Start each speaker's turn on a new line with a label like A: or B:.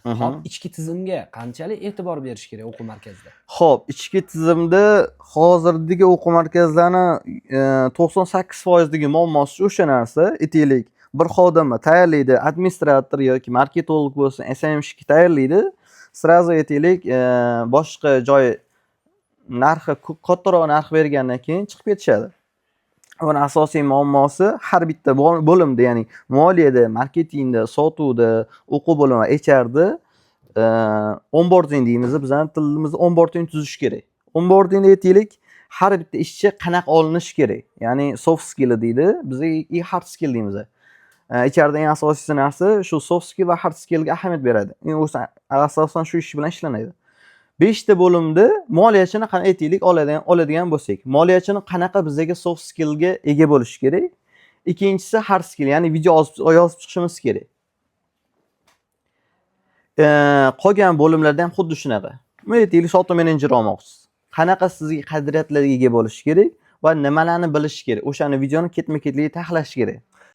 A: Hop, ichki tizimga qanchalik e'tibor berish kerak o'quv markazida?
B: Xo'p, ichki tizimda hozirdagi o'quv markazlarini 98 foizdagi muammosi o'sha narsa. Aytaylik, bir xodimni tayyorlaydi, administrator yoki marketolog bo'lsin, SMMщик tayyorlaydi. Сразу, aytaylik, boshqa joy narxi kattaroq narx bergandan keyin chiqib ketishadi. Buni asosiy muammosi har bitta bo'limda, ya'ni moliyada, marketingda, sotuvda, o'quv bo'limi, HRda onboarding deymiz, bizani tilimizda onboarding tuzish kerak. Onboardingda, aytaylik, har bitta ishchi qanaqa olinishi kerak. Ya'ni soft skill deydi, bizga и hard skill deymiz. HRda eng asosiysi narsa shu soft skill va hard skillga ahamiyat beradi. Eng o'sha asosan shu ish bilan ishlanadi. 5 ta bo'limda moliyachini qana, aytaylik, oladigan bo'lsak, moliyachini qanaqa bizaga soft skillga ega bo'lishi kerak. Ikkinchisi hard skill, ya'ni video yozib chiqishimiz kerak. Qolgan bo'limlarda ham xuddi shunaqa. Aytaylik, sotuv menejeri olmoqchisiz. Qanaqa sizga qadriyatlarga ega bo'lishi kerak va nimalarni bilishi kerak. O'shani videoni ketma-ketlikda taxlash kerak.